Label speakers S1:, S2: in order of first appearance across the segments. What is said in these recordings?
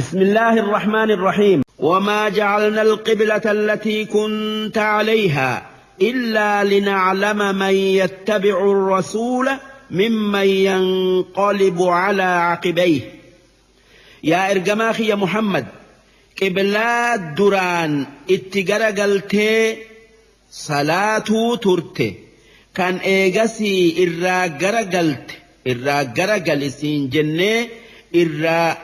S1: بسم الله الرحمن الرحيم. وما جعلنا القبلة التي كنت عليها إلا لنعلم من يتبع الرسول ممن ينقلب على عقبيه. Yaa ergamaa kiyya Muhammad, qiblaa duraan itti garagaltee salaatuu turte kan eegasii irraa garagalte, irraa garagalisiin jennee irraa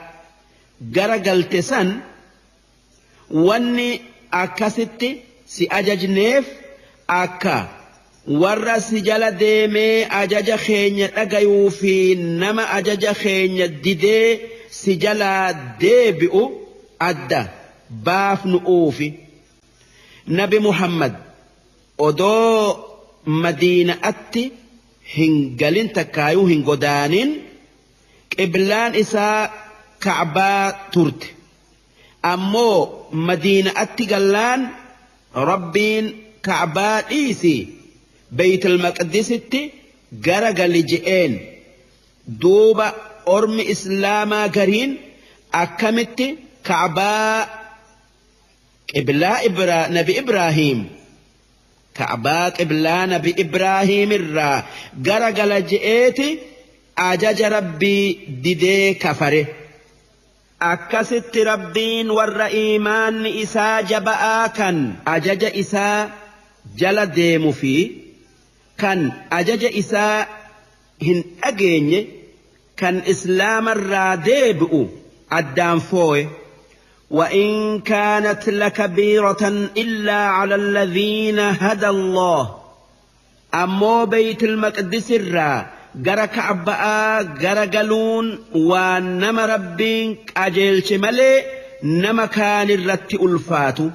S1: garagalte san, wanni akkasitti si ajajneef akka warra si jala deemee ajaja keenya dhagayuu fi nama ajaja keenya didee si jalaa deebi'u adda baafnu'uufi. Nabi Muhammad odoo Madiina'atti hin galin takkaayuu hin godaanin qiblaan isaa Ka'baa turte. Ammoo Madiina'atti gallaan Rabbiin Ka'baa dhiisi, Beeytal Maqdisitti gara gali je'een. Duuba ormi Islaamaa gariin akkamitti Ka'baa qiblaa Nabi Ibraahiim, Ka'baa qiblaa Nabi Ibraahiim irraa gara gala je'eeti ajaja Rabbii didee kafare. Akkasitti Rabbiin warra iimaanni isaa jaba'aa kan ajaja isaa jala deemu fi kan ajaja isaa hin dhageenye kan Islaamarraa deebi'u addaan fooye. وإن كانت لكبيرة إلا على الذين هدى الله. Ammoo Beeytil Maqdis irraa gara Ka'ba'aa garagaluun waan nama Rabbiin qajeelche malee nama kaan irratti ulfaatu.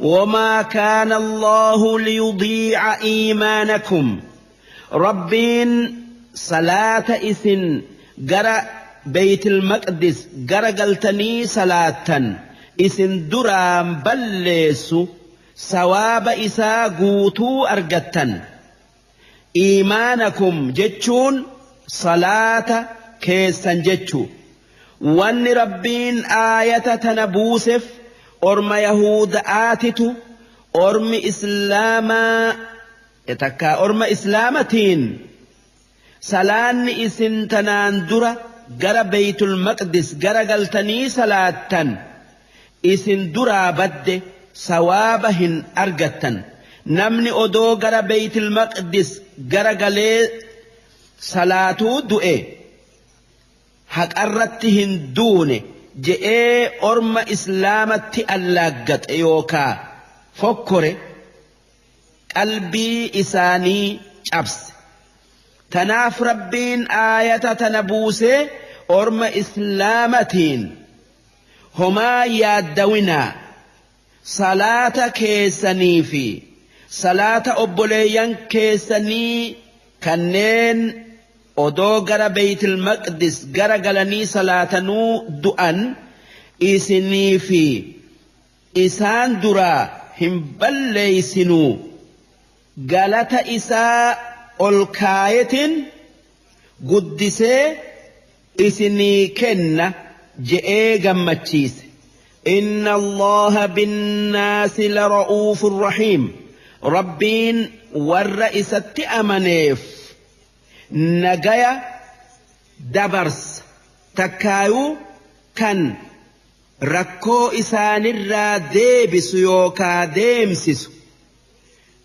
S1: وما كان الله ليضيع إيمانكم. Rabbiin salaata isin gara Beeytil Maqdis garagaltanii salaattan isin duraan balleessu, sawaaba isaa guutuu argattan. إيمانكم jechuun salaata keessan jechuu. Wanni Rabbiin aayata tana buuseef orma Yahuda'aatitu ormi Islaamaa takkaa orma Islaamatiin salaanni isin tanaan dura gara Beeytul Maqdis gara galtanii salaattan isin duraa badde, sawaaba hin argattan, namni odoo gara Beeytul Maqdis gara galee salaatuu du'e haqarratti hin duune je'ee orma Islaamatti allaaggaxe yookaa fokkore, qalbii isaanii cabse. Tanaaf Rabbiin aayata tana buusee orma Islaamatiin homaa yaaddawinaa, salaata keessanii fi salaata obboleeyyan keessanii kanneen odoo gara Beeytil Maqdis gara galanii salaatanuu du'an isinii fi isaan duraa hin balleeysinuu, galata isaa ol kaayetin guddisee isinii kenna je'ee gammachiise. إن الله بالناس لرؤوف رحيم. Rabbiin warra isatti amaneef nagaya dabarsa takkaayuu kan rakkoo isaanirraa deebisu yookaa deemsisu.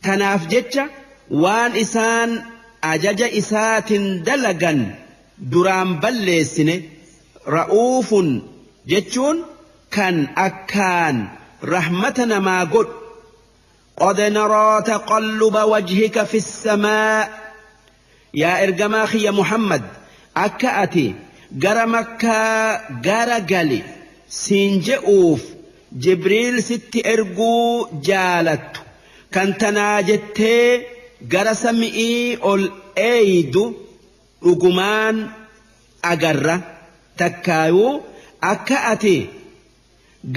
S1: Tanaaf jecha waan isaan ajaja isaatin dalagan duraan balleessine. Ra'uufun jechuun kan akkaan rahmata namaa godhu. قد نرى تقلب وجهك في السماء. Yaa ergamaa kiyya Muhammad, akka ati gara Makkaa gara gali siin je'uuf Jibriil sitti erguu jaalattu kan tanaa jettee gara sami'ii ol eeydu dhugumaan agarra, takkaayuu akka ati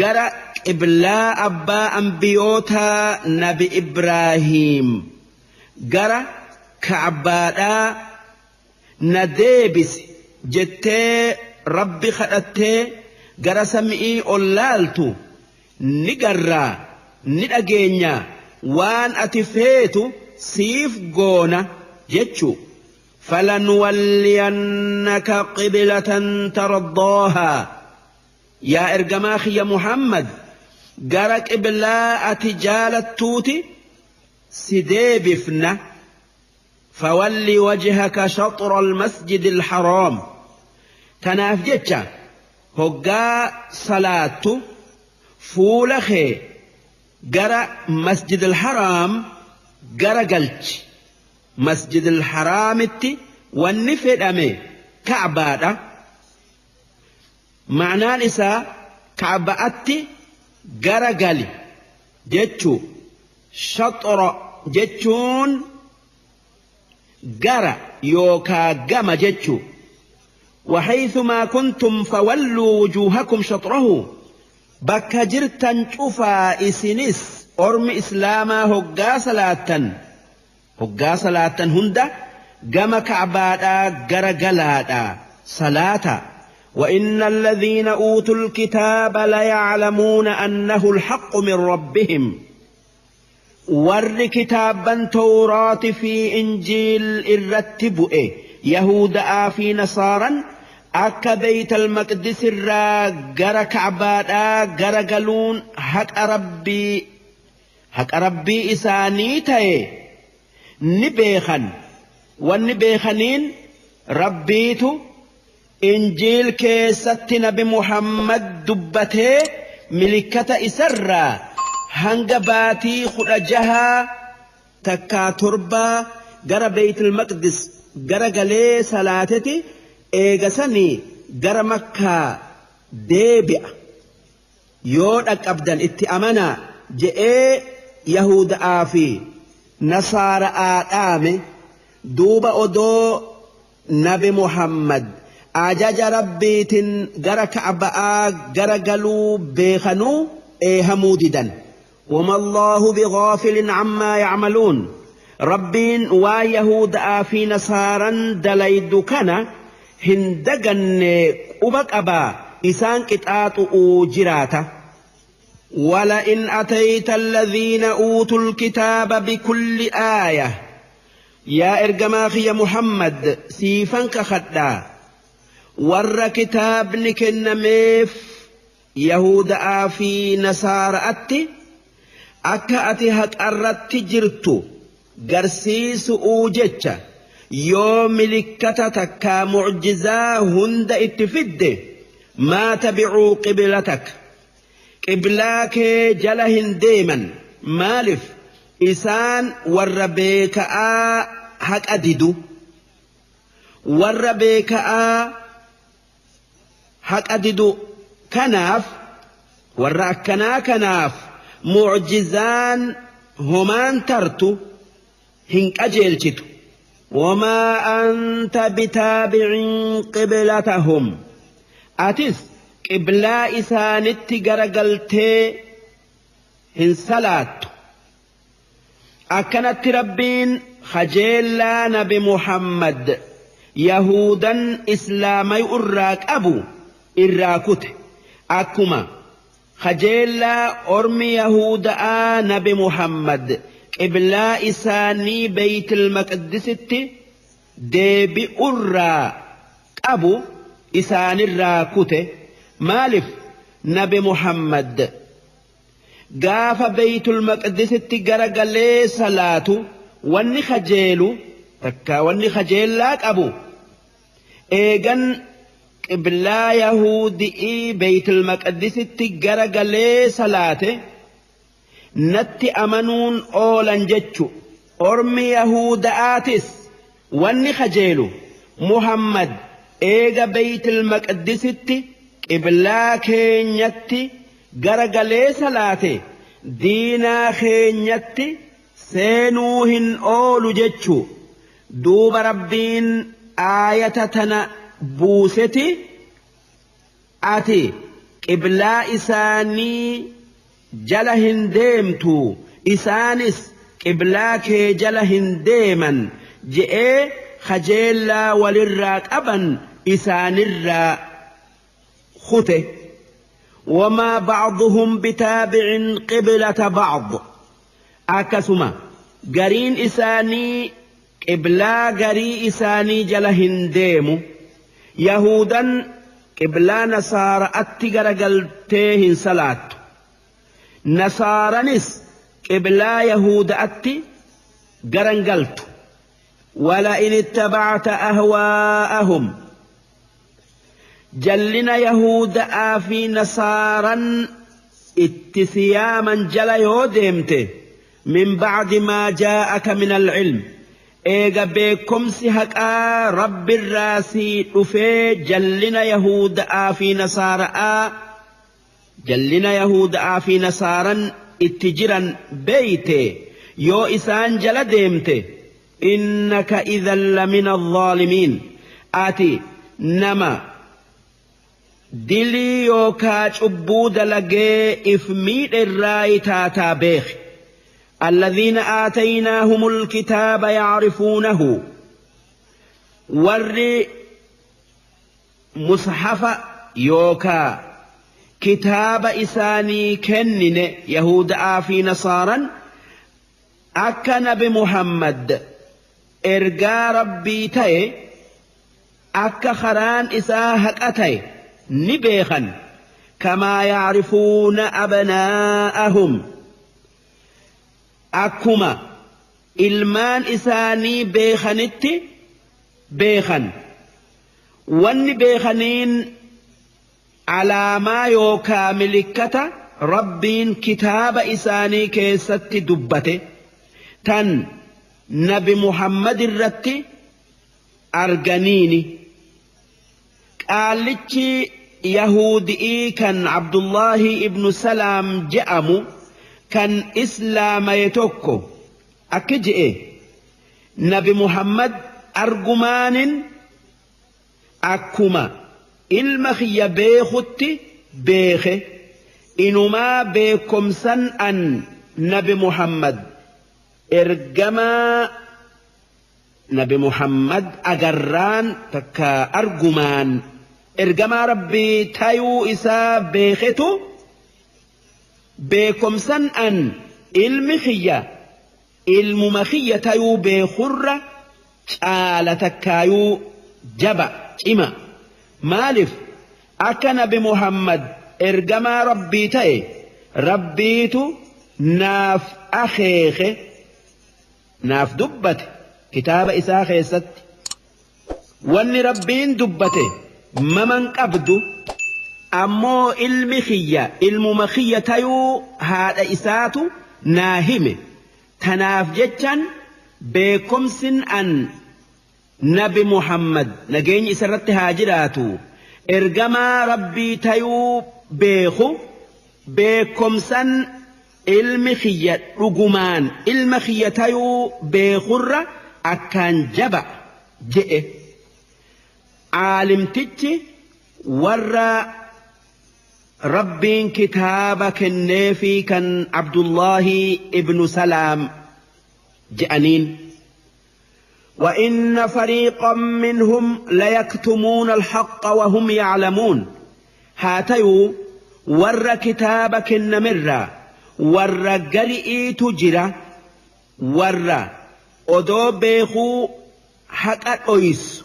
S1: gara qiblaa abbaa ambiyootaa Nabi Ibraahiim gara Ka'baadhaa na deebisi jettee Rabbi kadhattee gara sami'ii ol laaltu ni garraa ni dhageenya waan ati feetu siif goona jechuu. فلنولينك قبلة ترضاها يا إرجماخ يا محمد gara qiblaa ati jaalattuuti si deebifna. فول وجهك شطر المسجد الحرام tanaaf jecha hoggaa salaattu fuula kee gara masjid alharaam gara galchi. Masjid alharaamitti wanni fedhame ka'baadha. Ma'naan isaa ka'ba'atti gara gali jechuu. Shaxra jechuun gara yookaa gama jechuu. وحيثما كنتم فولوا وجوهكم شطره bakka jirtan cufaa isinis ormi islaamaa hoggaa salaattan hunda gama ka'baadhaa gara galaadhaa salaata. وإن الذين أوتوا الكتاب ليعلمون أنه الحق من ربهم ور كتابا توراة في إنجيل الرتبؤ يهودا في نصارا akka Baytal Maqdis irraa gara Ka'baadhaa gara galuun haqa rabbii isaanii ta'e ni beekan. Wanni beekaniin rabbiitu Injiil keessatti Nabi Muhammad dubbatee milikkata isarraa hanga baatii 16 takkaa 7 gara Baytal Maqdis gara galee salaateti eegasanii gara Makkaa deebi'a. Yoo dhaqqabdan itti amanaa je'ee Yahudaa fi Nasaara'aa dhaame. Duuba odoo Nabi Muhammad ajaja rabbiitiin gara Ka'ba'aa gara galuu beekanuu eehamuu didan. وما الله بغافل عما يعملون rabbiin waa Yahudaa fi Nasaaran dalaydu kana hin daganne quba qabaa isaan qixaaxu'uu jiraata. ولئن أتيت الذين أوتوا الكتاب بكل آية يا إرجماخي يا محمد سيفنك خدا ور كتاب نكنميف يهودا في نصارى أتي أكا أتي هك جرتو قرسيس أوجتش yoo milikkata takkaa mucjizaa hunda itti fidde maa tabicuu qiblatak qiblaa kee jala hin deeman. Maaliif isaan warra beeka'aa haqa didu, warra beeka'aa haqa didu kanaaf warra akkanaa kanaaf mucjizaan homaan tartu hin qajeelchitu. وما أنت بتابع قبلتهم أتس قبلا إسانت غرغلتي هن صلاة. أكنت ربين خجيلا نبي محمد يهودا إسلامي إراك أبو إراكوت أكما خجيلا أرمي يهودا نبي محمد qiblaa isaanii Baytal Maqdisitti deebi'urraa qabu isaanirraa kute. Maaliif Nabi Muhammad gaafa Baytul Maqdisitti garagalee salaatu wanni kajeelu takka wanni kajeellaa qabu eegan qiblaa Yahudi'ii Baytul Maqdisitti garagalee salaate natti amanuun oolan jechu. Ormi Yahuda'aatis wanni kajeelu Muhammad eega Baytul Maqdisitti qiblaa keenyatti garagalee salaate diinaa keenyatti seenuu hin oolu jechu. Duuba rabbiin aayata tana buuseti ati qiblaa isaanii jala hin deemtu isaanis qiblaa kee jala hin deeman je'ee kajeellaa walirraa qaban isaanirraa kute. Wamaa ba'duhum bitaabicin qiblata ba'd, akkasuma gariin isaanii qiblaa garii isaanii jala hin deemu. Yahudan qiblaa nasaara'atti garagaltee hin salaattu, nasaaranis qiblaa yahuda'atti garangaltu. Wala in ittabacta ahwaa'ahum, jallina yahuda'aa fi nasaaran itti siyaaman jala yoo deemte, min bacdi maa jaa'aka min alcilm, eega beekomsi haqaa rabbirraa sii dhufee, jallina yahuda'aa fi nasaara'aa, jallina yahuda'aa fi nasaaran itti jiran beeyte yoo isaan jala deemte, innaka idhan lamina alzaalimiin, ati nama dilii yookaa cubbuu dalagee if miidhe irraa taataa beeki. الذين آتيناهم الكتاب يعرفونه، ور مصحف يوكا كتاب إساني كنن يهود في نصارا akka nabi Muhammad ergaa rabbii ta'e, akka karaan isaa haqa ta'e ni beekan. Kamaa yacrifuuna abnaa'ahum, akkuma ilmaan isaanii beekanitti beekan. Wanni beekaniin alaamaa yookaa milikkata rabbiin kitaaba isaanii keessatti dubbate tan nabi Muhammad irratti arganiini. Qaallichi yahudi'ii kan Abdullaahi ibnu Salaam je'amu kan islaamaye tokko akki je'e: Nabi Muhammad argumaanin akkuma ilma kiyya beekutti beeke. Inumaa beekomsan an nabi Muhammad ergamaa, nabi Muhammad agarraan takka argumaan ergamaa rabbii tayuu isaa beeketu, beekomsan an ilmi kiyya ilmuma kiyya tayuu beekurra caala takkaayuu jaba cima. Maaliif? Akka nabi Muhammad ergamaa rabbii ta'e rabbiitu naaf akeeke, naaf dubbate kitaaba isaa keessatti. Wanni rabbiin dubbate maman qabdu. Ammoo ilmi kiyya ilmuma kiyya tayuu haadha isaatu naa hime. Tanaaf jechan beekomsin an nabi Muhammad, nageenyi isarratti haa jiraatu, ergamaa rabbii tayuu beeku beekomsan ilmi kiyya dhugumaan ilma kiyya tayuu beekurra akkaan jaba je'e aalimtichi warra rabbiin kitaaba kenneefii kan Abdullaahi ibnu Salaam je'aniin. وإن فريقا منهم ليكتمون الحق وهم يعلمون، هاتيو ور كتاب كنمرة ور قرئي تجرى ور odoo beekuu haqa dhoysu,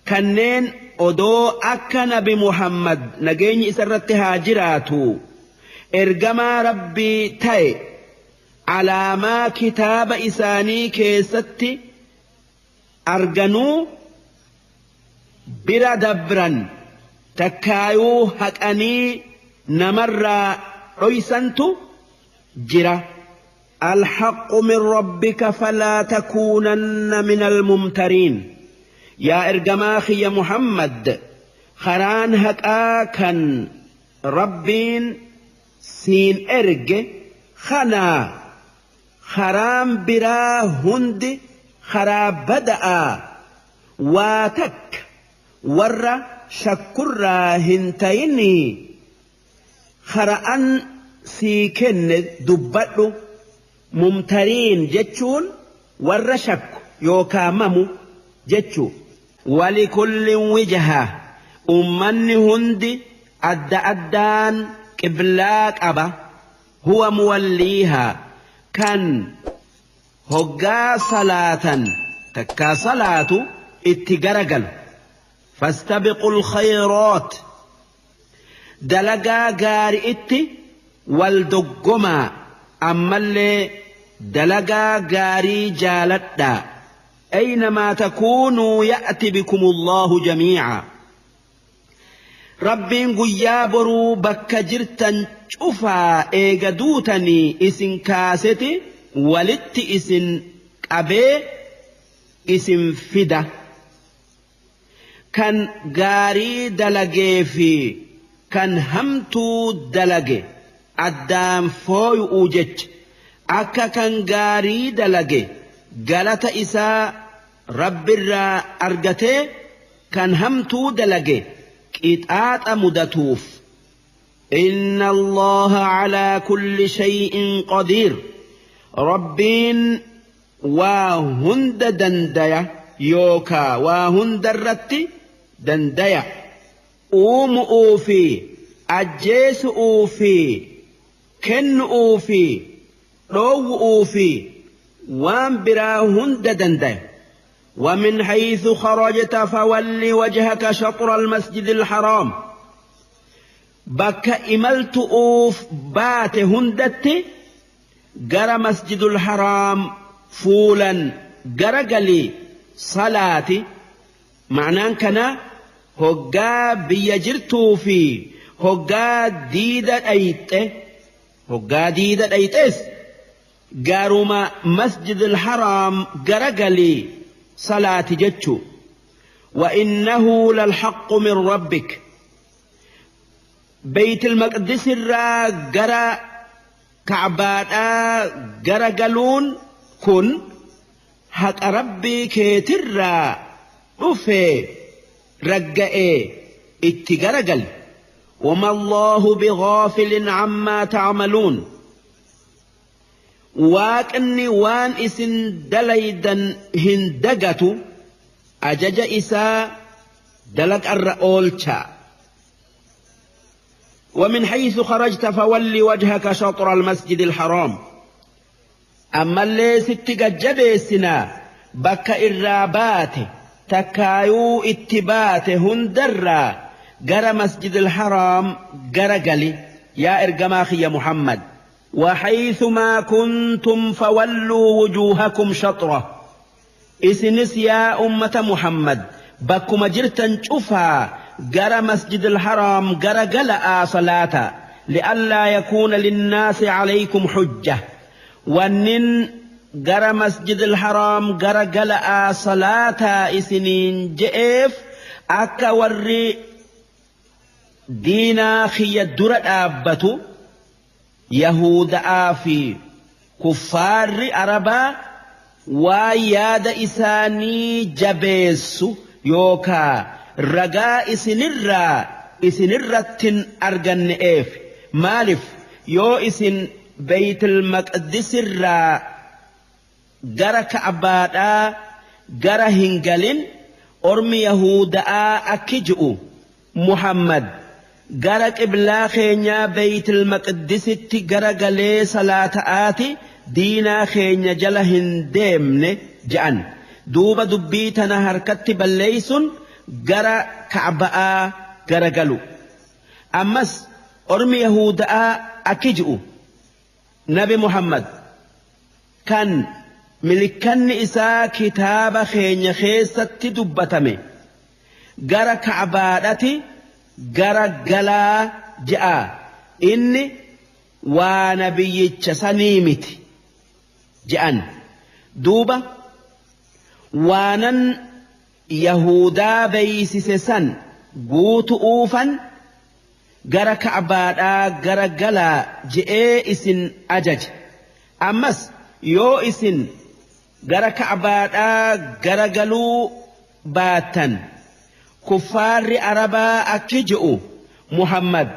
S1: kanneen odoo akka nabi Muhammad, nageenyi isarratti haa jiraatu, ergamaa rabbii ta'e alaamaa kitaaba isaanii keessatti arganuu bira dabran takkaayuu haqanii namarraa dhoysantu jira. الحق من ربك فلا تكونن من الممترين. Yaa ergamaa kiyya Muhammad, karaan haqaa kan rabbiin siin erge kanaa, karaan biraa hundi karaa bada'aa. Waa takka warra shakkurraa hin tayinii kara'an sii kenne dubbadhu. Mumtariin jechuun warra shakku yookaa mamu jechuu. Walikullin wijha, ummanni hundi Adda addaan qiblaa qaba. Huwa muwalliihaa kan hoggaa salaatan takkaa salaatu itti garagalu. Fastabiqul khayraat dalagaa gaari'itti wal doggomaa ammallee dalagaa gaarii jaaladhaa. Aynamaa takuunuu ya'ti bikumullahu jamiica. Rabbiin guyyaa boruu bakka jirtan cufaa eega duutanii isin kaaseti walitti isin qabee isin fida. Kan gaarii dalagee fi kan hamtuu dalage addaan fooyu'uu jecha akka kan gaarii dalage galata isaa Rabbirraa argatee kan hamtuu dalage qixaaxa mudatuuf. Inna Allaha calaa kulli shay'in qadiir. Rabbiin waa hunda dandaya yookaa waa hunda irratti dandaya. Uumu'uu fi ajjeesu'uu fi kennu'uu fi dhoowwu'uu fi waan biraa hunda dandaya. ومن حيث خرجت فول وجهك شطر المسجد الحرام بك إملت أوف بات هندت جرى مسجد الحرام فولا جرجلي صلاتي معناه كان hoggaa biyya jirtuu fi hoggaa diida dhayxe hoggaa diida dhayxes garuma masjidil haraam garagalii salaati jechuu. وإنه للحق من ربك بيت المقدس الرا جرى كعبادا جرى جالون كن حق ربي كيترا أفي رجa'ee itti garagal. وما الله بغافل عما تعملون waaqni waan isin dalaydan hin dagatu ajaja isaa dalaqarra oolcha. ومن حيث خرجت فول وجهك شطر المسجد الحرام أما اللي ست جبسنا بك إرابات takkaayuu itti baate hundarraa gara masjidil haraam garagali yaa ergamaa kiyya Muhammad. وحيثما كنتم فولوا وجوهكم شطره إسنس يا أمة محمد بكما جرتن شوفا جرى مسجد الحرام جرى جلأ صلاة لئلا يكون للناس عليكم حجة ونن gara masjidil haraam gara gala'aa salaataa isiniin je'eef akka warri diinaa kiyya dura dhaabbatu yahuda'aa fi kuffaarri arabaa waa yaada isaanii jabeessu yookaa ragaa isinirraa isinirrattin arganne'eef. Maaliif yoo isin beeytil maqdisirraa gara ka'abaadhaa gara hin galin ormi yahuda'aa akki ji'u Muhammad gara qiblaa keenyaa beeytil maqdisitti gara galee salaata'aati diinaa keenya jala hin deemne je'an. Duuba dubbii tana harkatti balleeysun gara ka'ba'aa gara galu. Ammas ormi yahuda'aa akki ji'u Nabi Muhammad kan milikkanni isaa kitaaba keenya keessatti dubbatame gara ka'baadhati gara galaa je'a inni waa nabiyyicha sanii miti je'an. Duuba waanan yahudaa beeysise san guutu'uufan gara ka'baadhaa gara galaa je'ee isin ajaje. Ammas yoo isin gara ka'baadhaa gara galuu baattan kuffaarri arabaa akki ji'u Muhammad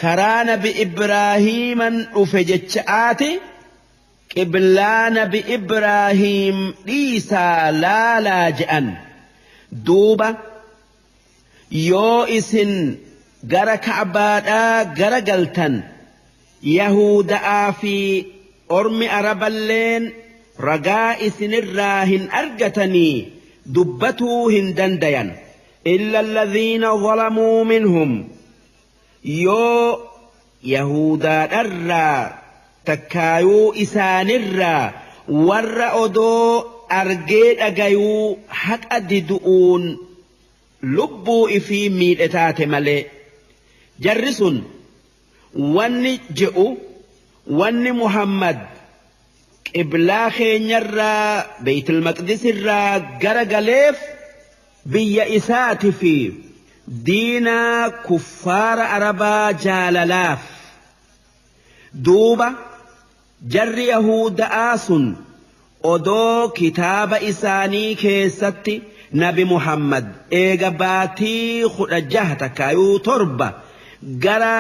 S1: karaa nabi Ibraahiiman dhufe jecha'aati qiblaa nabi Ibraahiim dhiisaa laalaa je'an. Duuba yoo isin gara ka'baadhaa gara galtan yahuuda'aa fi ormi araballeen ragaa isinirraa hin argatanii dubbatuu hin dandayan. Illa alladhiina zalamuu minhum yoo yahudaadharraa takkaayuu isaanirraa warra odoo argee dhagayuu haqa didu'uun lubbuu ifii miidhe taate malee. Jarri sun wanni je'u wanni Muhammad qiblaa keenyarraa Beeytil Maqdisirraa gara galeef biyya isaati fi diinaa kuffaara Arabaa jaalalaaf. Duuba jarri Yahuda'aa sun odoo kitaaba isaanii keessatti Nabi Muhammad eega baatii 16 takkaayuu 7 gara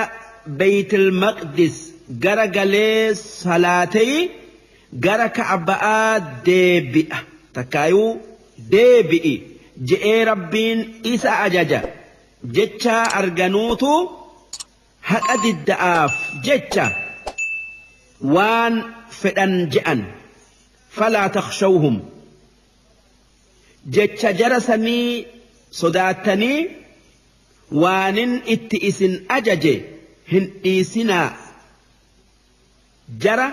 S1: Beeytil Maqdis gara galee salaatee gara Ka'ba'aa deebi'a takkaayuu deebi'i je'ee Rabbiin isa ajaja jechaa arganuutu haqa didda'aaf jecha waan fedhan je'an. Falaa takhshawhum jecha jara sanii sodaattanii waanin itti isin ajaje hin dhiisinaa, jara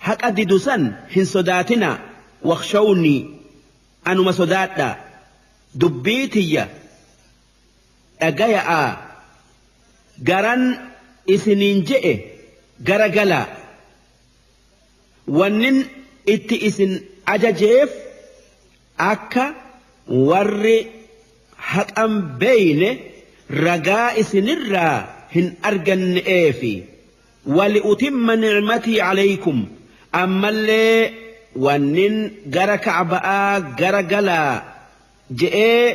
S1: haqa didu san hin sodaatinaa. Wakhshawnii anuma sodaadhaa, dubbii tiyya dhagaya'aa, garan isiniin je'e gara galaa. Wannin itti isin ajajeef akka warri haqan beeyne ragaa isinirraa hin arganne'eefi. Wali'utimma nicmatii calaykum ammallee wannin gara Ka'ba'aa gara galaa je'ee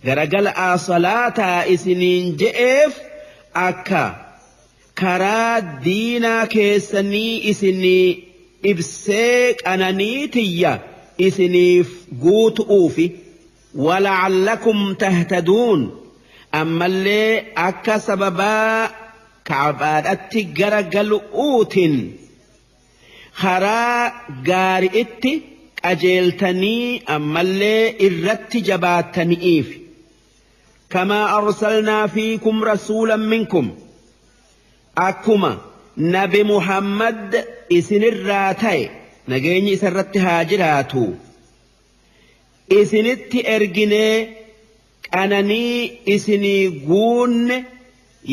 S1: gara gala'aa salaataa isiniin je'eef akka karaa diinaa keessanii isinii ibsee qananii tiyya isiniif guutu'uufi. Wala'allakum tahtaduun ammallee akka sababaa Ka'baadhatti gara galu'uutiin karaa gaari'itti qajeeltanii ammallee irratti jabaattani'iif. Kamaa arsalnaa fiikum rasuulan minkum akkuma Nabi Muhammad isinirraa ta'e nageenyi isarratti haa jiraatu isinitti erginee qananii isinii guunne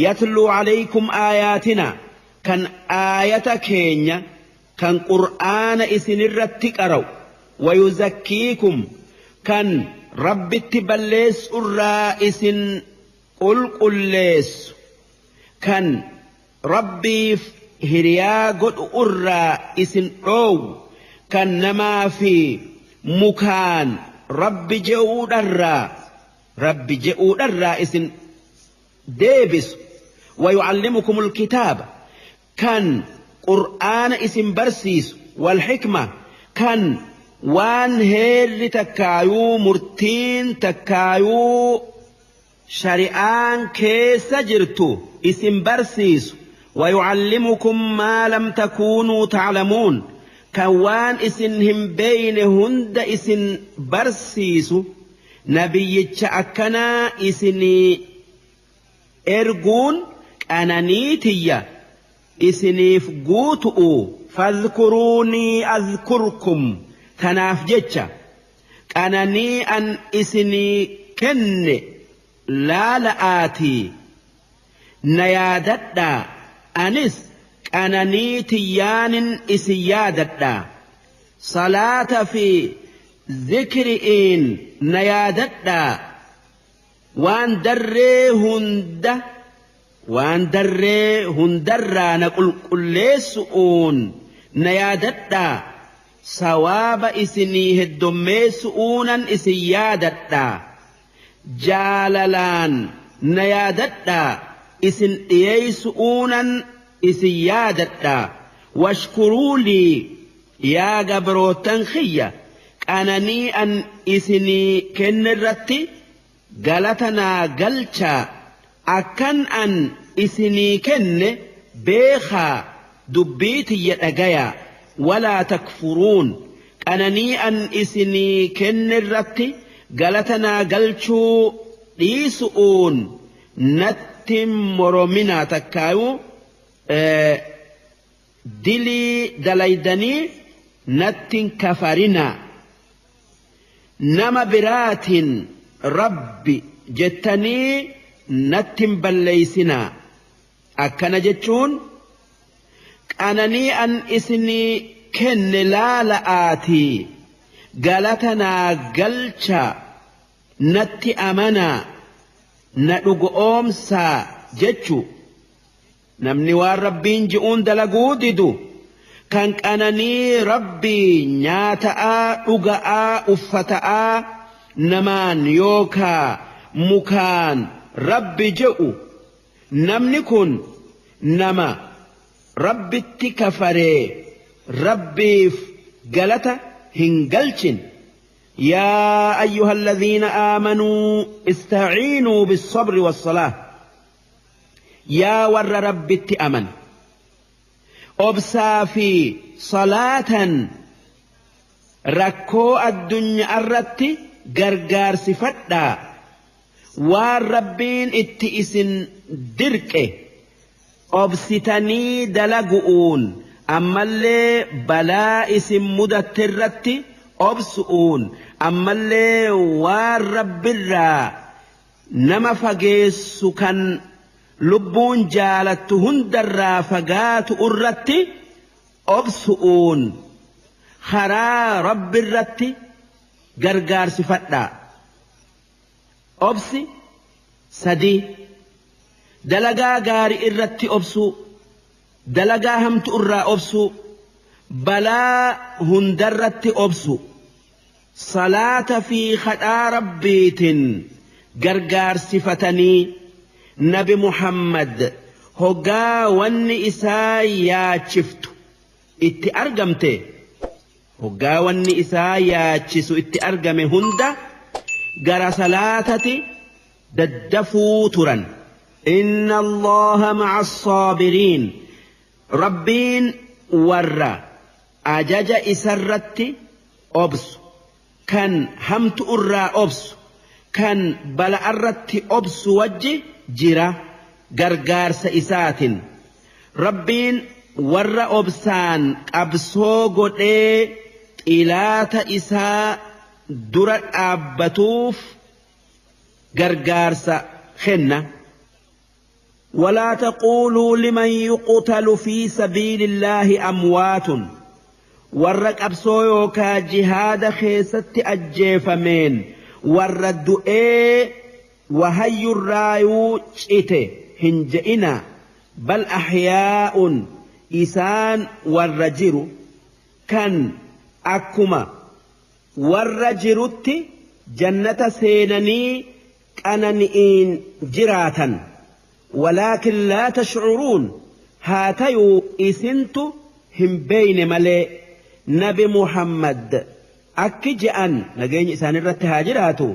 S1: yatluu alaykum aayaatina kan aayata keenya kan qur'aana isinirratti qara'u wayuzakkiikum kan rabbitti balleessurraa isin qulqulleessu kan rabbiif hiriyaa godhu irraa isin dhoowwu kan namaa fi mukaan rabbi je'uudharraa isin deebisu. Wayucallimukum alkitaaba kan qur'aana isin barsiisu walxikma kan waan heerri takkaayuu murtiin takkaayuu shari'aan keessa jirtu isin barsiisu. Wayucallimukum maa lam takuunuu taclamuun kan waan isin hin beeyne hunda isin barsiisu nabiyyicha akkanaa isinii erguun qananii tiyya isiniif guutu'u. Fadhkuruunii adhkurkum tanaaf jecha qananii an isinii kenne laala'aatii na yaadadhaa, anis qananii tiyyaanin isin yaadadhaa. Salaata fi zikri'iin na yaadadhaa, waan darree hundarraa na qulqulleessu'uun na yaadadhaa, sawaaba isinii heddommeessu'uunan isin yaadadhaa, jaalalaan na yaadadhaa, isin dhiyeessu'uunan isin yaadadhaa. Washkuruu lii yaa gabrootan kiyya qananii an isinii kennerratti galata naa galchaa. Akkan an isinii kenne beekaa dubbii tiyya dhagayaa walaa takfuruun qananii an isinii kenne irratti galata naa galchuu dhiisu'uun natti morominaa takkaayuu dilii dalaydanii natti kafarinaa nama biraatiin rabbi jettanii natti balleeysinaa akkana jechuun qananii an isinii kenne laala'aatii galata naa galchaa natti amanaa na dhugoomsaa jechu namni waan rabbiin ji'uun dalaguu didu kan qananii rabbii nyaata'aa dhuga'aa uffata'aa namaan yookaa mukaan rabbi je'u namni kun nama rabbitti kafaree rabbiif galata hin galchin. يا أيها الذين آمنوا استعينوا بالصبر والصلاة يا ور ربي أمن أبسا في صلاة ركو الدنيا الرت غرغار سفتا والربين اتئسن درك أبستني دلقؤون أما اللي بلا اسم مدترت obsu'uun ammallee waan rabbirraa nama fageessu kan lubbuun jaalattu hundarraa fagaatu irratti obsu'uun karaa rabbirratti gargaarsifadhaa. Obsi sadii dalagaa gaarii irratti obsuu, dalagaa hamtu irraa obsuu, balaa hundarratti obsu. Salaata fi kadhaa rabbiitiin gargaarsifatanii nabi Muhammad hoggaa wanni isaa yaachiftu itti argamte hoggaa wanni isaa yaachisu itti argame hunda gara salaatati daddafuu turan. Inna Allaha ma'a as-saabiriin rabbiin warra ajaja isarratti obsu kan hamtu irraa obsu kan bala'arratti obsu wajji jira gargaarsa isaatiin rabbiin warra obsaan qabsoo godhee xilaata isaa dura dhaabbatuuf gargaarsa kenna. ولا تقولوا لمن يقتل في سبيل الله أموات warra qabsoo yookaa jihaada keessatti ajjeefameen warra du'ee wahayyurraayuu cite hin je'ina bal ahyaa'un isaan warra jiru kan akkuma warra jirutti jannata seenanii qanani'iin jiraatan walaakin laa tashcuruun haa tayuu isintu hin beeyne malee. Nabi Muhammad akki je'an nageenya isaan irratti haa jiraatu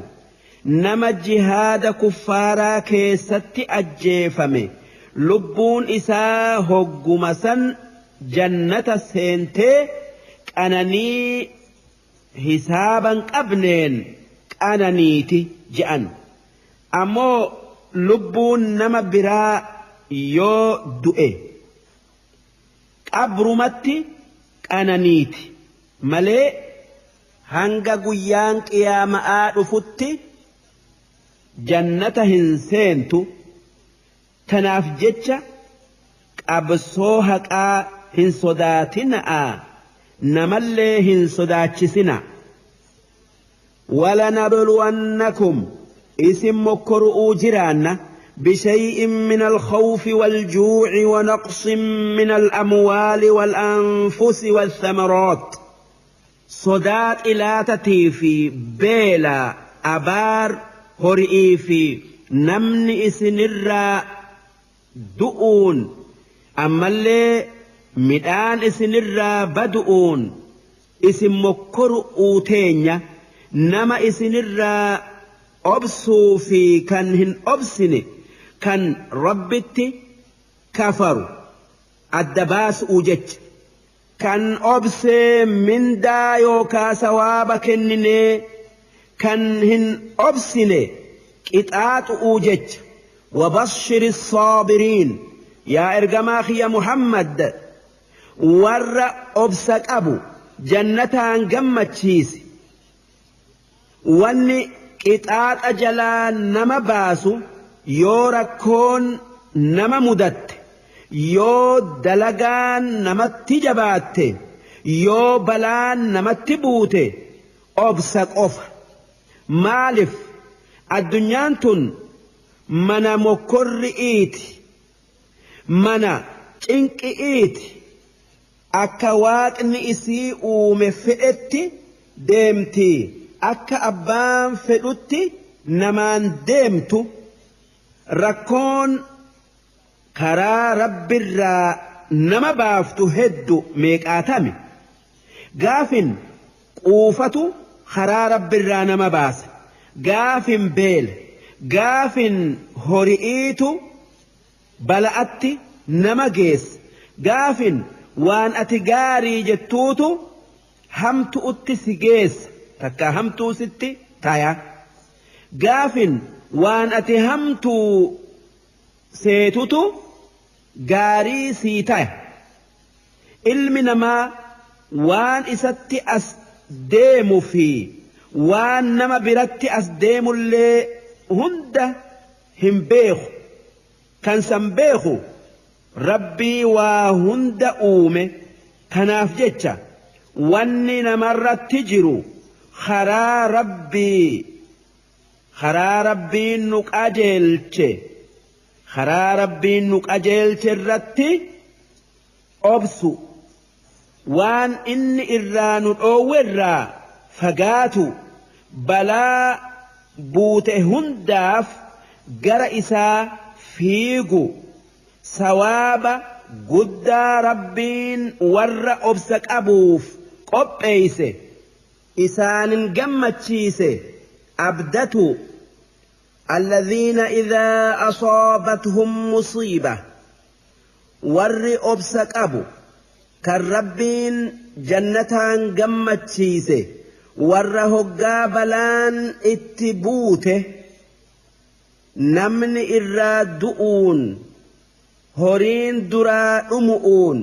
S1: nama jihaada kuffaaraa keessatti ajjeefame lubbuun isaa hogguma san jannata seentee qananii hisaaban qabneen qananiiti je'an ammoo lubbuun nama biraa yoo du'e qabrumatti qananiiti malee hanga guyyaan qiyaama'aa dhufutti jannata hin seentu. Tanaaf jecha qabsoo haqaa hin sodaatinaa namallee hin sodaachisina. ولنبلونكم اسم مكرؤ جيران بشيء من الخوف والجوع ونقص من الأموال والأنفس والثمرات صدات إلى تتيفي بيلا أبار هرئيفي نمن إسنرا دؤون أما اللي مدان إسنرا بدؤون اسم مكرؤ تينيا nama isinirraa obsuu fi kan hin obsine Kan Rabbitti kafaru adda baasuu jecha. Kan obsee mindaa yookaa sawaaba kenninee kan hin obsine qixaaxu'uu jecha. Wabashshiri saabiriin, yaa ergamaa kiyya Muhammad, warra obsa qabu jannataan gammachiisi. Wanni qixaaxa jalaa nama baasu yoo rakkoon nama mudatte, yoo dalagaan namatti jabaatte, yoo balaan namatti buute obsa qofa. Maalif addunyaan tun mana mokkorri'iiti, mana cinqi'iiti, akka waaqni isii uume fedhetti deemti, akka abbaan fedhutti namaan deemtu. Rakkoon karaa rabbirraa nama baaftu heddu meeqaatame. Gaafin quufatu karaa rabbirraa nama baasa, gaafin beela, gaafin hori'iitu bala'atti nama geessa, gaafin waan ati gaarii jettuutu hamtu'utti si geessa, takka hamtuu sitti taya, gaafin waan ati hamtuu seetutu gaarii sii taya. Ilmi namaa waan isatti as deemu fi waan nama biratti as deemullee hunda hin beeku. Kan san beeku Rabbii waa hunda uume. Kanaaf jecha wanni namarratti jiru karaa Rabbii, karaa Rabbiin nu qajeelche, karaa Rabbiin nu qajeelche irratti obsu, waan inni irraa nu dhoowwe irraa fagaatu, balaa buute hundaaf gara isaa fiigu. Sawaaba guddaa Rabbiin warra obsa qabuuf qopheeyse, isaanin gammachiise abdatu. Alladhiina idhaa asaabathum musiiba, warri obsa qabu kan Rabbiin jannataan gammachiise warra hoggaa balaan itti buute, namni irraa du'uun, horiin duraa dhumu'uun,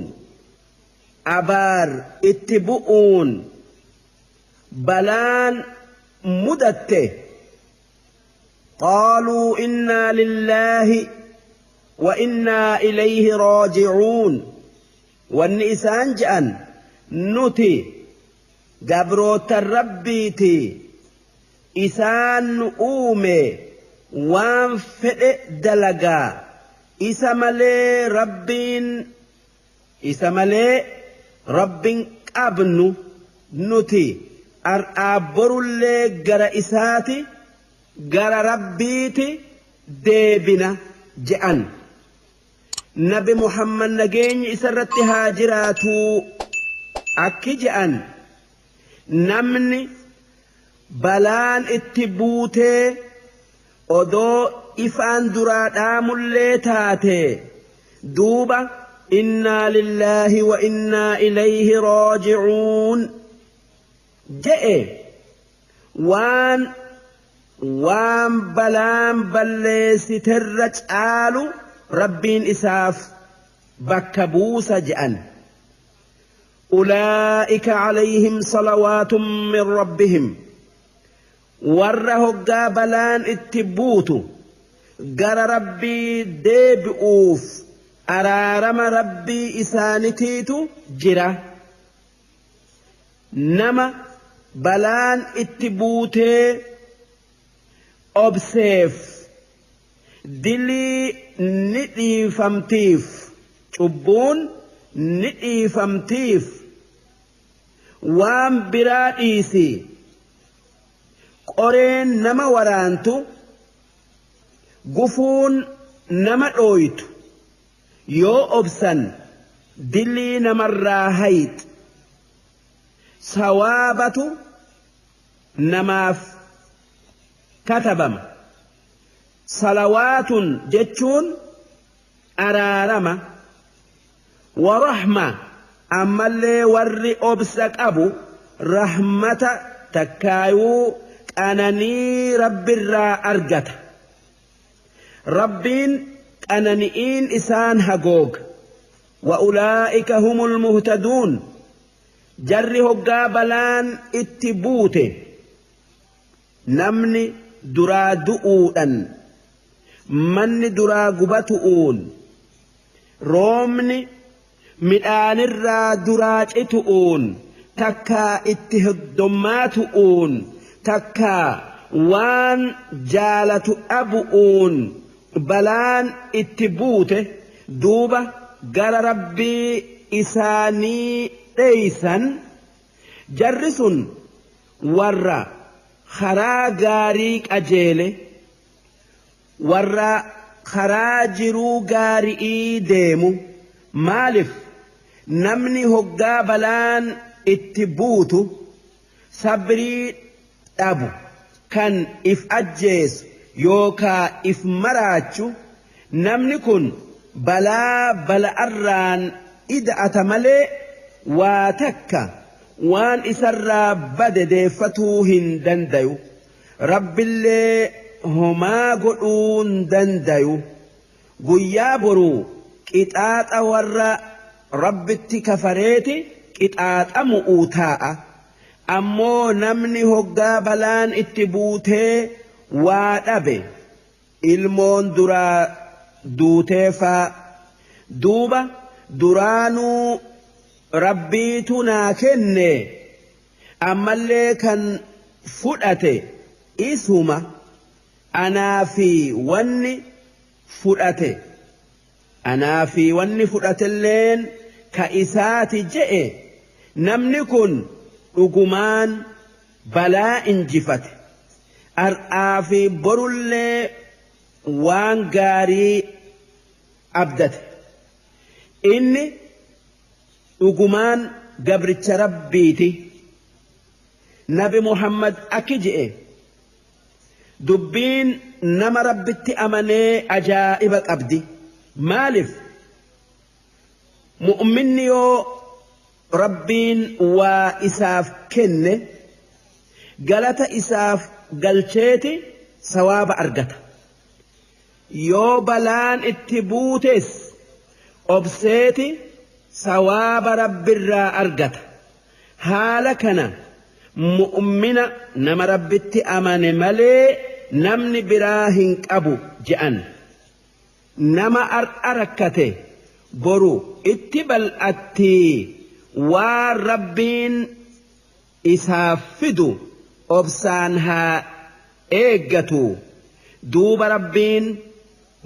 S1: abaar itti bu'uun, balaan mudatte, qaaluu innaa lillaahi wa innaa ilayhi raaji'uun. Wanni isaan je'an, nuti gabroota Rabbiiti, isaan nu uume, waan fedhe dalagaa, isa malee Rabbiin, isa malee Rabbiin qabnu, nuti ar'aa borullee gara isaati, gara Rabbiiti deebina je'an. Nabi Muhammad nageenyi isarratti haa jiraatuu akki je'an: namni balaan itti buutee odoo ifaan duraa dhaamullee taate duuba innaa lillaahi wa innaa ilayhi raaji'uun je'e, waan balaan balleessiterra caalu Rabbiin isaaf bakka buusa je'an. Ulaa'ika calayhim salawaatun min rabbihim, warra hoggaa balaan itti buutu gara Rabbii deebi'uuf araarama Rabbii isaanitiitu jira. Nama balaan itti buutee obseef dilii ni dhiifamtiif, cubbuun ni dhiifamtiif. Waan biraa dhiisi, qoreen nama waraantu, gufuun nama dhooytu, yoo obsan dilii namarraa hayx, sawaabatu namaaf katabama. Salawaatun jechuun araarama warahma ammallee warri obsa qabu rahmata takkaayuu qananii rabbirraa argata. Rabbiin qanani'iin isaan hagooga. Wa ulaa'ika humul muhtaduun jarri hoggaa balaan itti buute namni duraa du'uudhan manni duraa gubatu'uun roobni midhaanirraa duraa citu'uun takkaa itti heddommaatu'uun takkaa waan jaalatu dhabu'uun balaan itti buute duuba gara rabbii isaanii dheeysan jarri sun warra karaa gaarii qajeele warra karaa jiruu gaarii deemu. Maaliif namni hoggaa balaan itti buutu sabrii dhabu kan if ajjeesu yookaa if maraachu namni kun balaa bala'arraan ida'ata malee waa takka waan isarraa bade deeffatuu hin dandayu. Rabbillee homaa godhuu hin dandayu. Guyyaa boruu qixaaxa warra rabbitti kafareeti qixaaxamu'uu taa'a. Ammoo namni hoggaa balaan itti buutee waa dhabe ilmoon duraa duutee faa duuba duraanuu rabbiitu naa kenne ammallee kan fudhate isuma anaa fi wanni fudhate anaa fi wanni fudhatelleen ka isaati je'e namni kun dhugumaan balaa injifate ar'aa fi borullee waan gaarii abdate inni dhugumaan gabricha rabbiiti. Nabi Muhammad akki je'e dubbiin nama rabbitti amanee ajaa'iba qabdi. Maaliif mu'minni yoo rabbiin waa isaaf kenne galata isaaf galcheeti sawaaba argata. Yoo balaan itti buutes obseeti sawaaba rabbirraa argata. Haala kana mu'mina nama rabbitti amane malee namni biraa hin qabu je'an. Nama ar'a rakkate boru itti bal'atti waan rabbiin isaaf fidu obsaan haa eeggatu. Duuba rabbiin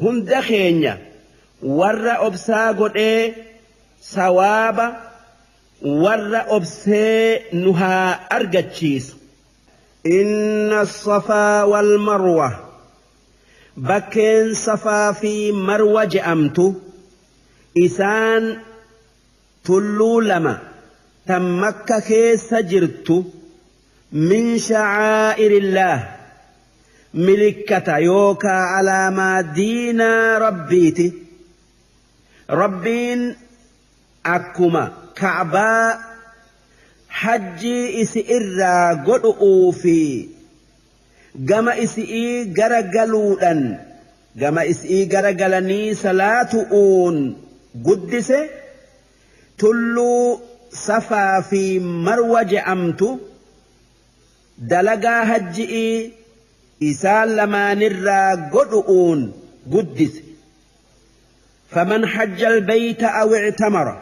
S1: hunda keenya warra obsaa godhee sawaaba warra obsee nu haa argachiisu. Inna safaa wal marwa bakkeen safaa fi marwa je'amtu isaan tulluu lama tan Makka keessa jirtu min sha'aa'irillah milikkata yookaa alaamaa diinaa rabbiiti. Rabbiin akkuma Ka'baa hajjii isi irraa godhu'uu fi gama isi'ii gara galuudhan gama isi'ii gara galanii salaatu'uun guddise tulluu safaa fi marwa je'amtu dalagaa hajji'ii isaan lamaanirraa godhu'uun guddise. Faman hajja albayta aw i'tamara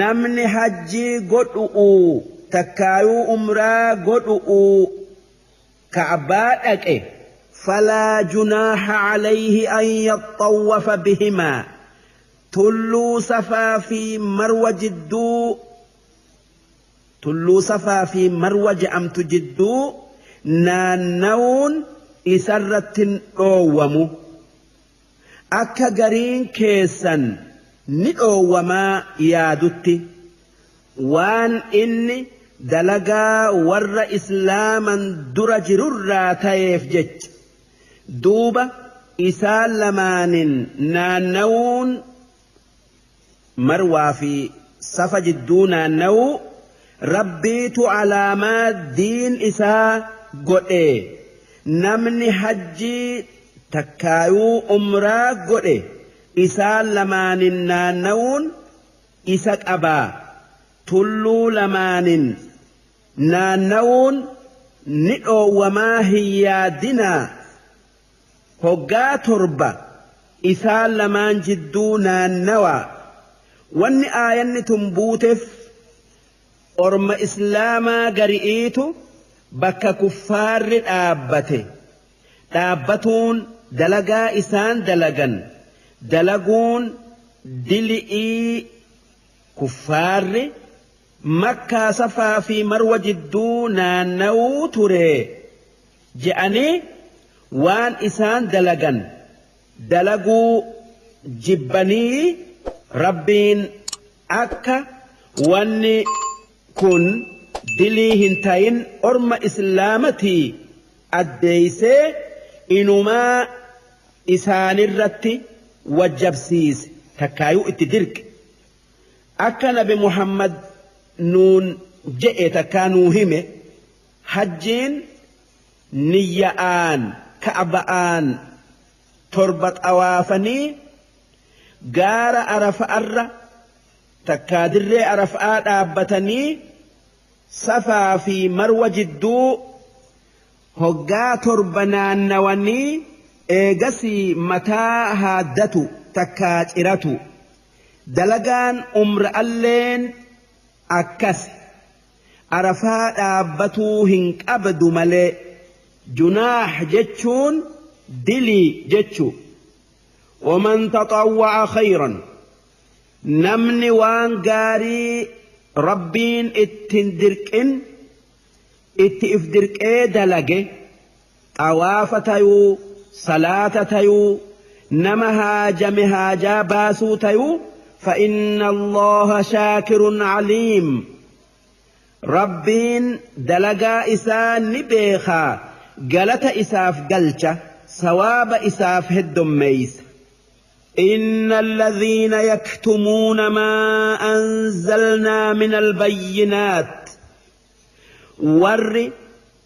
S1: namni hajjii godhu'uu takkaayuu umraa godhu'uu ka'baa dhaqe falaa junaaha calayhi an yaxxawwafa bihimaa tulluu safaa fi marwa jidduu tulluu safaa fi marwa je'amtu jidduu naannawuun isarratti hin dhoowwamu. Akka gariin keessan ni dhoowwamaa yaadutti waan inni dalagaa warra islaaman dura jirurraa ta'eef jecha Duuba isaan lamaanin naannawuun Marwaa fi Safa jidduu naannawuu Rabbiitu alaamaa diin isaa godhe. Namni hajjii takkaayuu umraa godhe isaan lamaanin naannawuun isa qabaa. Tulluu lamaanin naannawuun ni dhoowwamaa hin yaadinaa. Hoggaa 7 isaan lamaan jidduu naannawaa. Wanni aayanni tun buuteef orma islaamaa gari'iitu bakka kuffaarri dhaabbate. Dhaabbatuun dalagaa isaan dalagan dalaguun dili'ii kuffaarri Makkaa Safaa fi Marwa jidduu naannawuu ture je'anii waan isaan dalagan dalaguu jibbanii Rabbiin akka wanni kun dilii hin tayin orma islaamatii addeeysee inumaa isaanirratti wajjabsiise takkaayuu itti dirqe. Akka nabi Muhammad nuun je'e takkaa nuu hime hajjiin niyya'aan ka'ba'aan 7 xawaafanii gaara Arafa'arra takkaa dirree Arafa'aa dhaabbatanii Safaa fi Marwa jidduu hoggaa 7 naannawanii eegasii mataa haaddatu takkaa ciratu. Dalagaan umra'alleen akkasi. Arafaa dhaabbatuu hin qabdu malee. Junaah jechuun dilii jechu. Waman taxawwa'a khayran namni waan gaarii Rabbiin ittin dirqin itti if dirqee dalage xawaafa tayuu salaata tayuu nama haajame haajaa baasuu tayuu فإن الله شاكر عليم. ربين دلقا إسان نبيخا قلت إساف قلشة سواب إساف هدميس. إن الذين يكتمون ما أنزلنا من البينات ور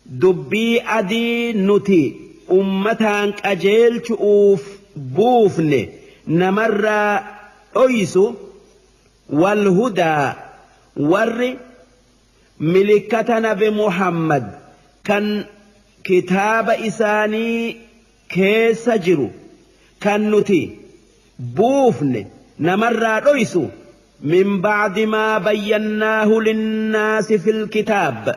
S1: دبي أدي نتي أمتان أجيل شؤوف بوفن نمر أيسو والهدى ور ملكتنا بمحمد كان كتاب إساني كيس جرو كان نتي بوفن نمر أيسو من بعد ما بيناه للناس في الكتاب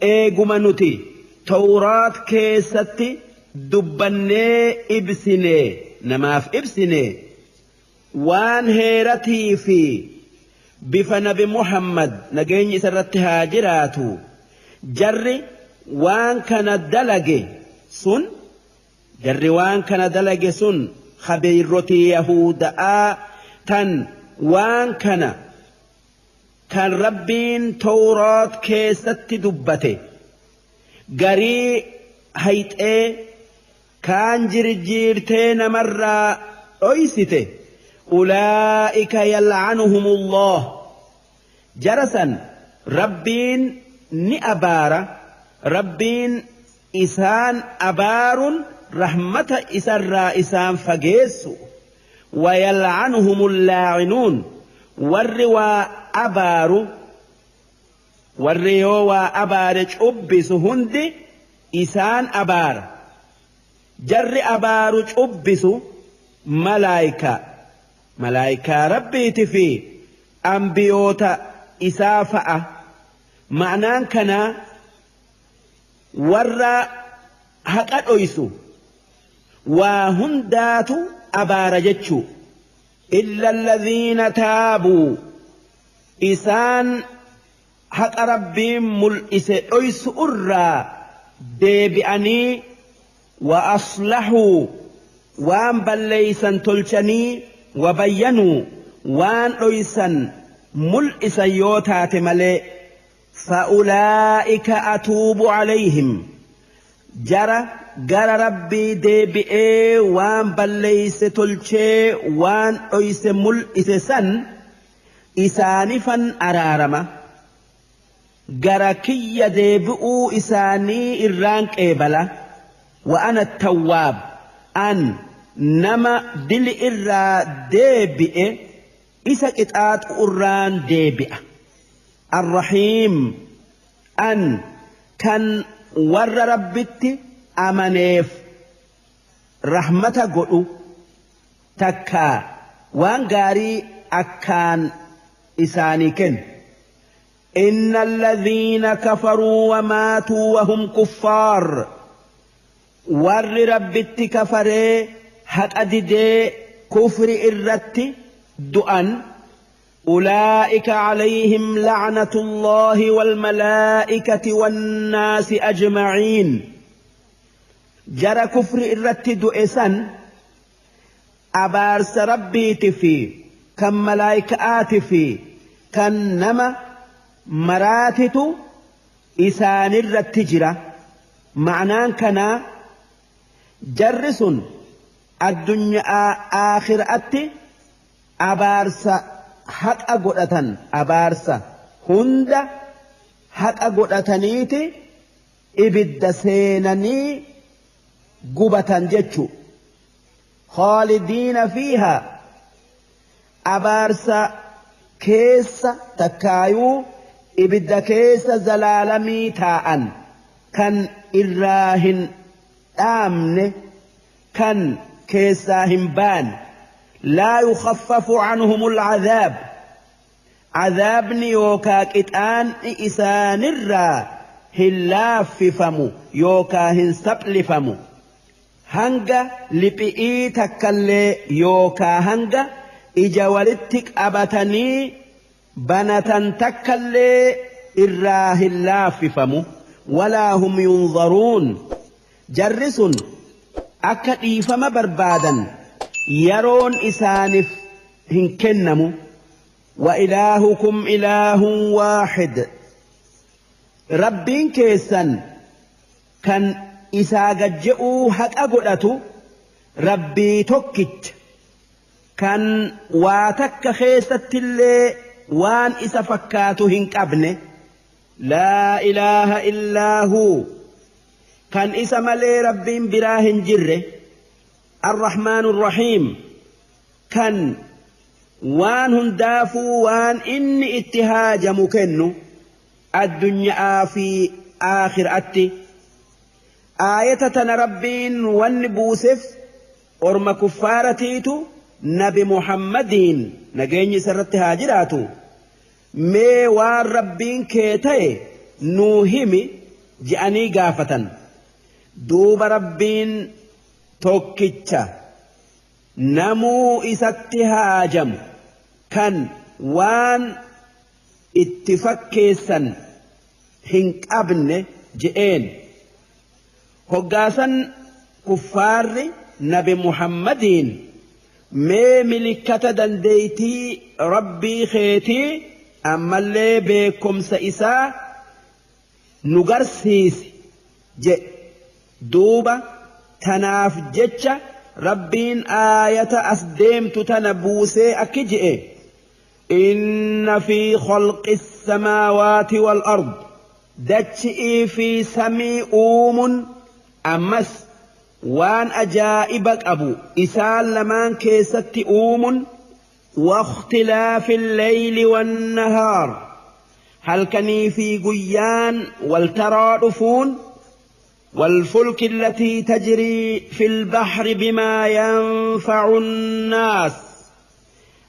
S1: إيقما نتي توراة كيستي دبني إبسني نماف إبسني waan heeratii fi bifa nabi Muhammad nageenyi isarratti haa jiraatu jarri waan kana dalage sun jarri waan kana dalage sun khabiirrotii yahudaa tan waan kana kan Rabbiin Tawraat keessatti dubbate garii hayxee kaan jirjiirtee namarraa dhoysite أولئك يلعنهم الله جرسا ربين نأبارة ربين إسان أبار رحمة إسر إسان فقيس ويلعنهم اللاعنون والروا أبار والروا أبار أبس هند إسان أبار جر أبار أبس ملائكة ملائكة ربي في أنبيوتا إسافة معناه كنا ورا هكذا أيسو وهندات أبارجتشو إلا الذين تابوا إسان حق ربي ملئس أيسو أرى ديبئني وأصلحوا وان بليسا تلشني وبينوا وان أيسا ملئسا يوتات ملئ فأولئك أتوب عليهم جرى gara Rabbii deebi'ee waan balleeyse tolchee waan dhoyse mul'ise san isaanifan araarama. Gara kiyya deebi'uu isaanii irraan qeebala. Wa ana tawwaab, an nama dili irraa deebi'e isa qixaaxu irraan deebi'a. Arrahiim, an kan warra Rabbitti amaneef rahmata godhu takkaa waan gaarii akkaan isaanii kennu. إن الذين كفروا وماتوا وهم كفار، ور ربت كفري حق ديدي كفر إرت دؤن، أولئك عليهم لعنة الله والملائكة والناس أجمعين. جرى كفر إرت دؤسا أبارس ربي تفي كم ملائكة في كنما maraatitu isaanirratti jira. Ma'anaan kanaa jarri sun addunyaa aakhiraatti abaarsa haqa godhatan, abaarsa hunda haqa godhataniiti ibidda seenanii gubatan jechu. Khaalidiina fiiha, abaarsa keessa takkaayuu ibidda keessa zalaalamii taa'an, kan irraa hin dhaamne, kan keessaa hin baane. Laa yukhaffafu anhumul cadaab, cadaabni yookaa qixaanni isaanirraa hin laaffifamu yookaa hin saphlifamu, hanga liphi'ii takkallee yookaa hanga ija walitti qabatanii banatan takkallee irraa hin laaffifamu. Walaa hum yunzaruun, jarri sun akka dhiifama barbaadan yeroon isaaniif hin kennamu. Wa ilaahukum ilaahun waaxid, Rabbiin keessan kan isaa gajje'uu haqa godhatu Rabbii tokkicha, kan waa takka keessattillee waan isa fakkaatu hin qabne. Laa ilaaha illaa huu, kan isa malee Rabbiin biraa hin jirre. Arrahmaanu Rahiim, kan waan hundaafuu waan inni itti haajamu kennu addunyaa fi aakhiraatti. Aayata tana Rabbiin wanni buuseef orma kuffaaratiitu Nabi Muhammadiin nageenyi isarratti haa jiraatu, mee waan Rabbiin kee ta'e nuu himi je'anii gaafatan. Duuba Rabbiin tokkicha namuu isatti haajamu, kan waan itti fakkeessan hin qabne je'een. Hoggaasan kuffaarri Nabi Muhammadiin mee milikkata dandeeytii Rabbii keetii ammallee beekumsa isaa nu garsiisi jedhe. Duuba tanaaf jecha Rabbiin aayata as deemtu tana buusee akki je'e: inna fi khalqi samaawaati wal ard, dachi'ii fi samii uumun ammas waan ajaa'iba qabu isaan lamaan keessatti uumun, واختلاف الليل والنهار، halkanii fi guyyaan waltaraa dhufuun، والفلك التي تجري في البحر بما ينفع الناس،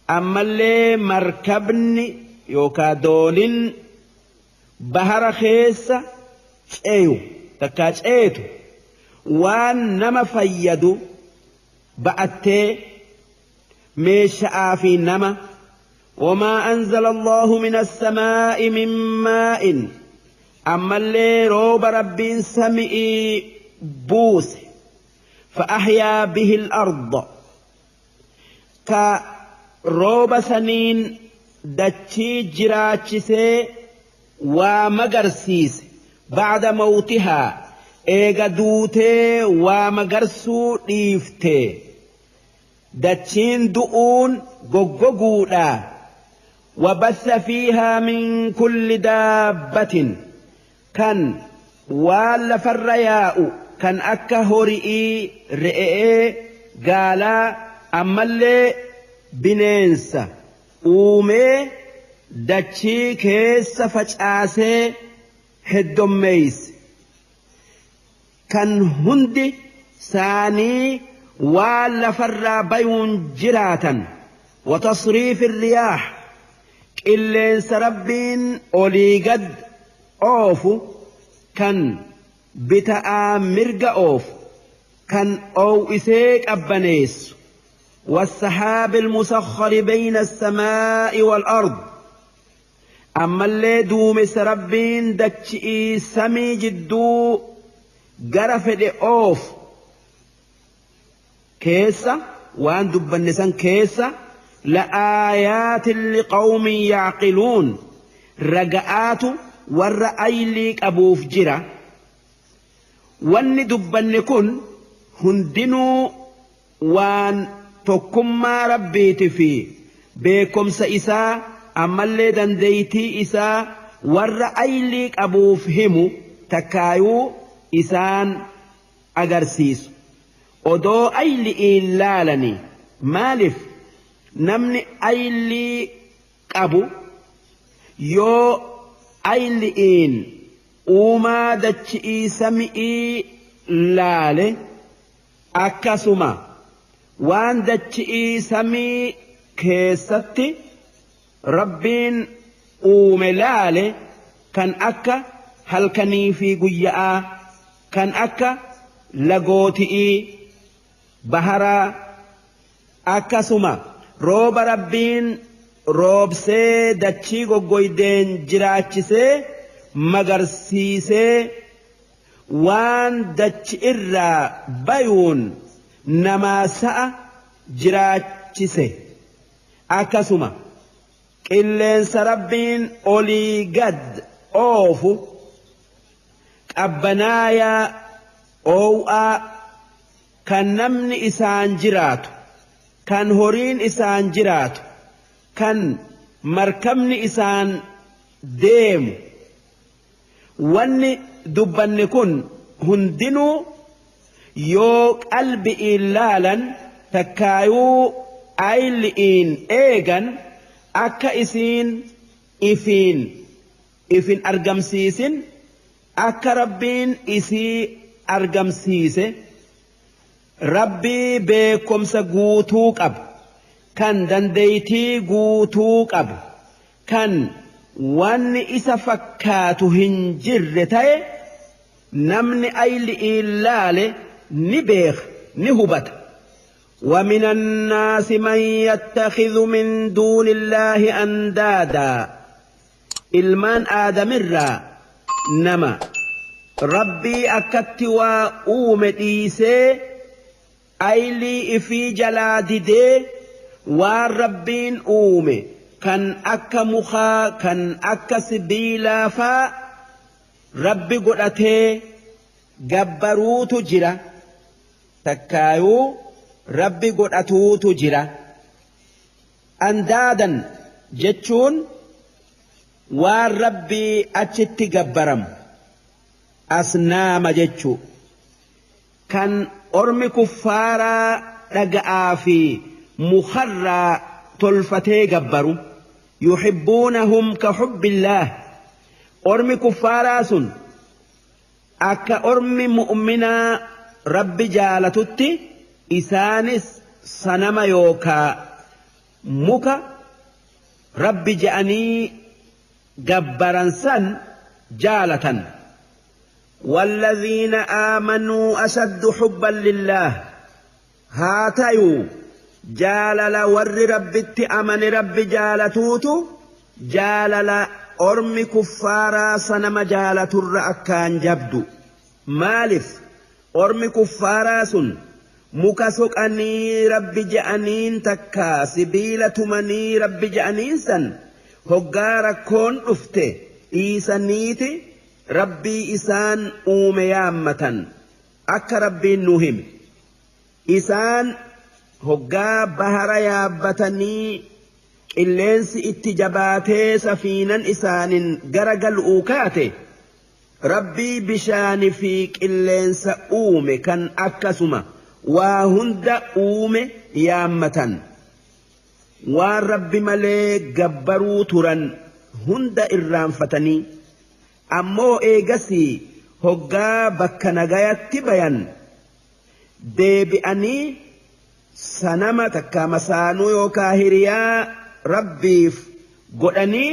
S1: ammallee markabni yookaa doolin bahara keessa ceeyu takkaa ceetu waan nama fayyadu ba'attee meesha'aa fi nama. وما أنزل الله من السماء من ماء، ammallee rooba Rabbiin sami'ii buuse، فأحيا به الأرض، ka rooba saniin dachii jiraachisee waa magarsiise، بعد موتها، Eega duutee waa magarsuu dhiifte dachiin du'uun goggoguudha. Wabassa fiihaa min kulli daabbatin kan waan lafarra yaa'u kan akka hori'ii re'ee gaalaa ammallee bineensa uumee dachii keessa facaasee heddommeeyse. Kan hundi saanii waan lafarraa bayuun jiraatan. Watasriifi riyaax qilleensa rabbiin olii gad oofu kan bita'aa mirga oofu kan oowisee qabbaneessu. والسحاب المسخر بين السماء والأرض أما اللي دومس ربين دتشئي سمي جدو gara fedhe oof keessa waan dubbanne san keessa la'aayaatin liqawmin yacqiluun raga'aatu warra aylii qabuuf jira. Wanni dubbanne kun hundinuu waan tokkummaa rabbiiti fi beekomsa isaa ammallee dandeeytii isaa warra aylii qabuuf himu takkaayuu isaan agarsiisu. Odoo ayli'iin laalanii maaliif namni aylii qabu yoo ayli'iin uumaa dachi'ii sami'ii laale akkasuma waan dachi'ii samii keessatti rabbiin uume laale kan akka halkanii fi guyya'aa kan akka lagooti'ii baharaa akkasuma rooba rabbiin roobsee dachii goggoydeen jiraachisee magarsiisee waan dachi irraa bayuun namaa sa'a jiraachise akkasuma qilleensa rabbiin olii gad oofu qabbanaayaa oow'aa kan namni isaan jiraatu kan horiin isaan jiraatu kan markabni isaan deemu. Wanni dubbanne kun hundinuu yoo qalbi'iin laalan takkaayuu ayli'iin eegan akka isiin ifiin ifin argamsiisin akka rabbiin isii argamsiise. Rabbii beekomsa guutuu qabu kan dandeeytii guutuu qabu kan wanni isa fakkaatu hin jirre ta'e namni ayli'iin laale ni beeka ni hubata. ومن الناس من يتخذ من دون الله أندادا ilmaan aadamirraa nama rabbii akkatti waa uume dhiisee aylii ifii jalaa didee waan rabbiin uume kan akka mukaa kan akka sibiilaa faa rabbi godhatee gabbaruutu jira takkaayuu rabbi godhatuutu jira. Andaadan jechuun waan rabbii achitti gabbaramu asnaama jechuu kan ormi kuffaaraa dhaga'aa fi mukarraa tolfatee gabbaru. Yuhibbuunahum ka hubbillaah ormi kuffaaraa sun akka ormi mu'minaa rabbi jaalatutti isaanis sanama yookaa muka rabbi je'anii gabbaran san jaalatan. والذين آمنوا أشد حبا لله هاتيو جالل ور ربت أمن رب جالتوت جالل أرم كفارا سنم جالت الرأكان جبدو. مالف أرم كفارا سن muka soqanii rabbi je'aniin takkaa sibiila tumanii rabbi je'aniin san hoggaa rakkoon dhufte dhiisaniiti Rabbii isaan uume yaammatan akka Rabbiin nu hime. Isaan hoggaa bahara yaabbatanii qilleensi itti jabaatee safiinan isaanin gara gal'uu kaate Rabbii bishaanii fi qilleensa uume kan akkasuma waa hunda uume yaammatan. Waan Rabbi malee gabbaruu turan hunda irraanfatanii ammoo eegasii hoggaa bakka nagayatti bayan deebi'anii sanama takka masaanuu yookaa hiriyaa Rabbiif godhanii